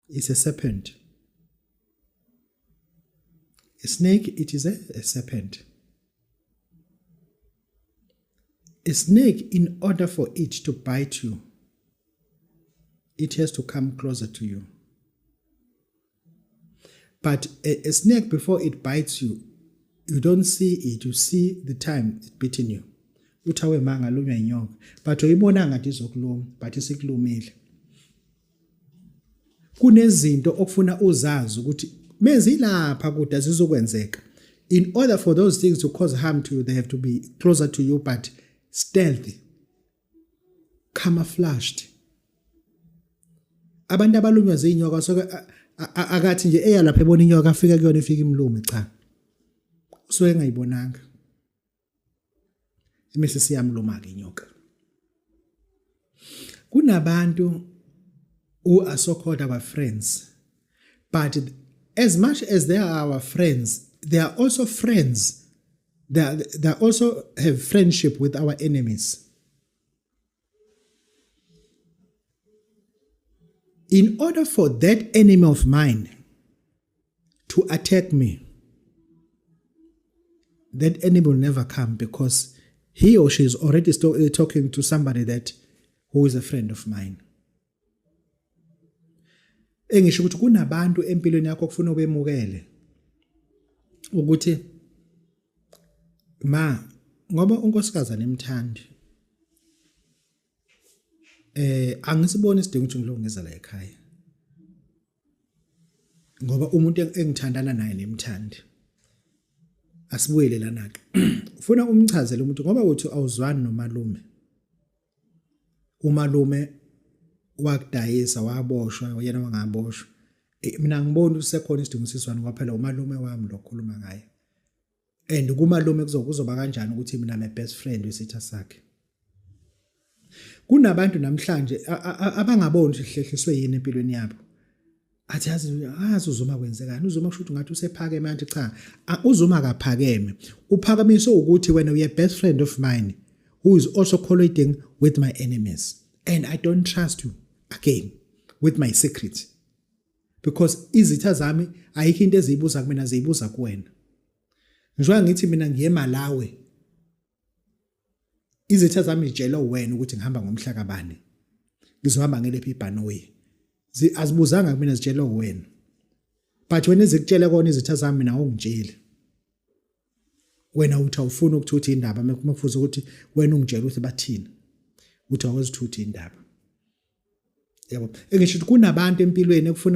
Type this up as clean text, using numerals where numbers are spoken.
It's a serpent. A snake, it is a serpent. A snake, in order for it to bite you, it has to come closer to you. But a snake, before it bites you, you don't see it, you see the time it beating you. Uthi awe manga lunywa inyoka, but uyibona ngathi izokuluma, but isikulumile. Kunezinto okufuna uzazi ukuthi mezilapha kude zizokwenzeka. In order for those things to cause harm to you, they have to be closer to you but stealthy, camouflaged. Abantu abalunywa zinyoka soke akathi nje eya lapha ebona inyoka afika kuyona ifika imlume, cha, usuke engayibonanga, imise siyamluma ke inyoka. Kunabantu who are so called our friends, but as much as they are our friends, they are also friends, they also have friendship with our enemies. In order for that enemy of mine to attack me, that enemy will never come because he or she is already talking to somebody that who is a friend of mine. Engisho ukuthi kunabantu empilweni yakho okufuna ubemukele ukuthi ma ngoba unkosikazi anemthandi, angisiboni isidingo ukuthi ngilungise la ekhaya ngoba umuntu engithandana naye nemthandi. Asibuyele lana ke, ufuna umchazele umuntu ngoba uthi awuzwani nomalume, umalume wakudayisa waboshwa, yena wangaboshwa. Mina ngibona usekhona isidingo siswana ngoba phela umalume wami lokhuluma ngaye, and kumalume kuzoba kanjani ukuthi mina my best friend wesitha sakhe? Kunabantu namhlanje abangaboni ukuthi hlehliswe yini empilweni yabo, athi yazi azi uZuma kwenzekani, uZuma kusho ukuthi ngathi usephakeme, anti cha, uZuma akaphakeme, uphakamiswe ukuthi wena uye best friend of mine who is also colluding with my enemies, and I don't trust you again with my secret because izitha zami ayikho into eziyibuza kumina, ziyibuza kuwena. Njengoba ngithi mina ngiye Malawi, izitha zami zitshela wena ukuthi ngihamba ngomhla kabani, ngizohamba ngelephi ibhanoyi, azibuzanga kumina, zitshela wena, but wena ezikutshele kona izitha zami mina awungitsheli. Wena uthi awufuni ukuthutha indaba, mekufuze ukuthi wena ungitshela ukuthi bathini, uthi awuzithutha indaba, yabo. Engisho ukuthi kunabantu empilweni ekufuna